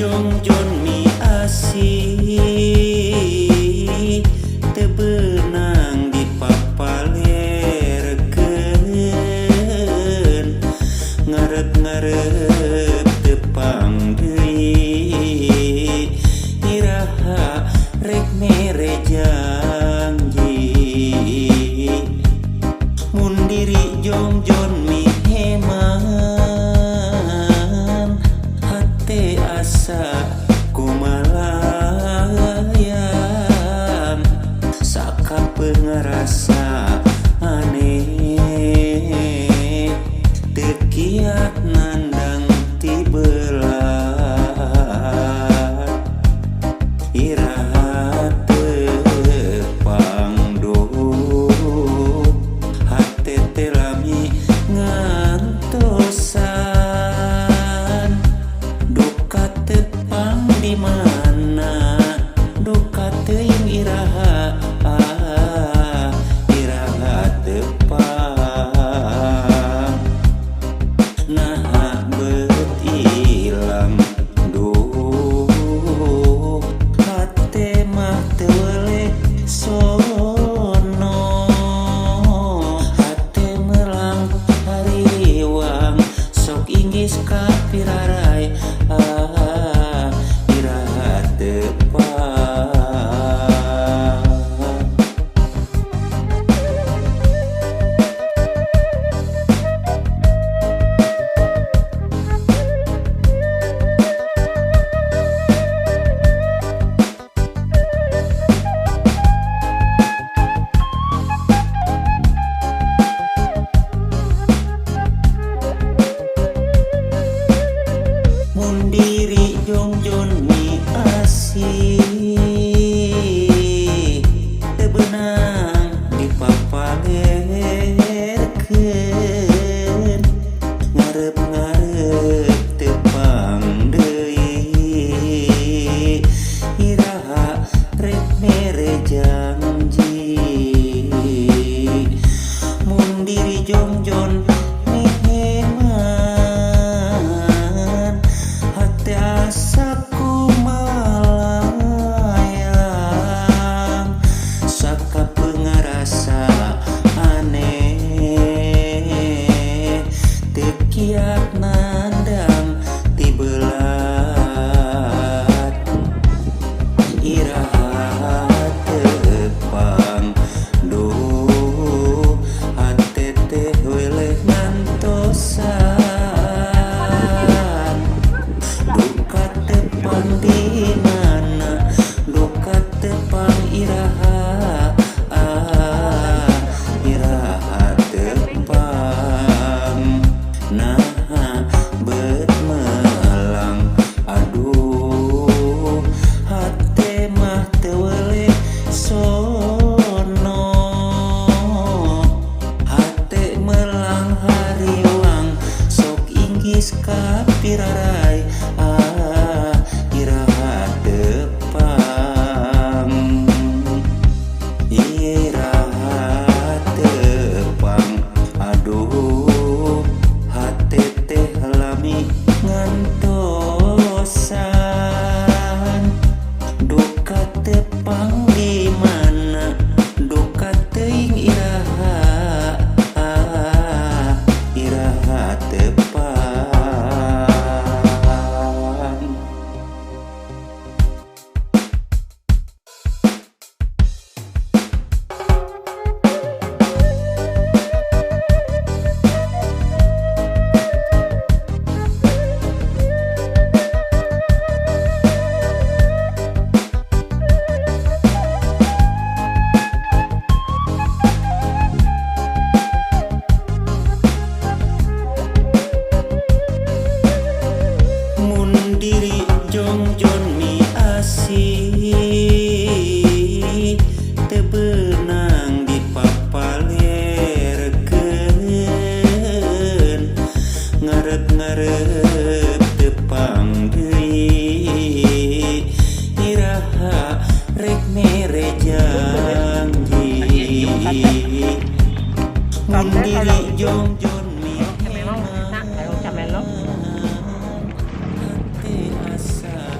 Jongjon mi asih teu beunang dipapalerkeun, ngarep-ngarep tepang deui, iraha rek mere janji? Mun diri jongjon mi heman, hate asa kumalayang, sakapeung ngarasa aneh, teu kiat nandang tibelat, iraha tepang? Duh, hate teh lami ngantosan. Duka tepang di mana, duka teuing iraha, ah, iraha tepang? Naha beut ilang? Duh, hate mah teu weleh sono, hate melang hariwang, sok inggis ka piraray, ah, iraha tepang? Mun diri jongjon mi asih teu beunang dipapalerkeun, ngarep-ngarep tepang deui, iraha rek mere janji? Mun diri jongjon mi heman, hate asa kumalayang, sakapeung ngarasa aneh, teu kiat nandang tibelat, iraha tepang? Duh, hate teh weleh ngantosan. Duka tepang di mana, duka tepang iraha, ah, iraha tepang? Naha beut melang? Aduh, hate mah teu weleh sono, hate melang hariwang, sok inggis ka piraray, ah, iraha tepang? Iraha tepang? Aduh, hate teh lami ngantosan. Duka tepang di mana, duka teuing iraha, ah, iraha tepang? Mun diri jongjon mi asih teu beunang dipapalerkeun, ngarep-ngarep tepang deui, iraha rek mere janji? Mun diri jongjon mi Kalau heman, camelo. Hate asa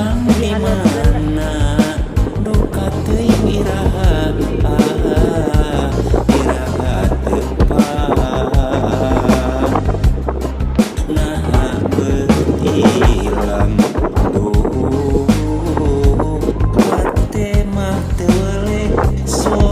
Terang di Jadi ada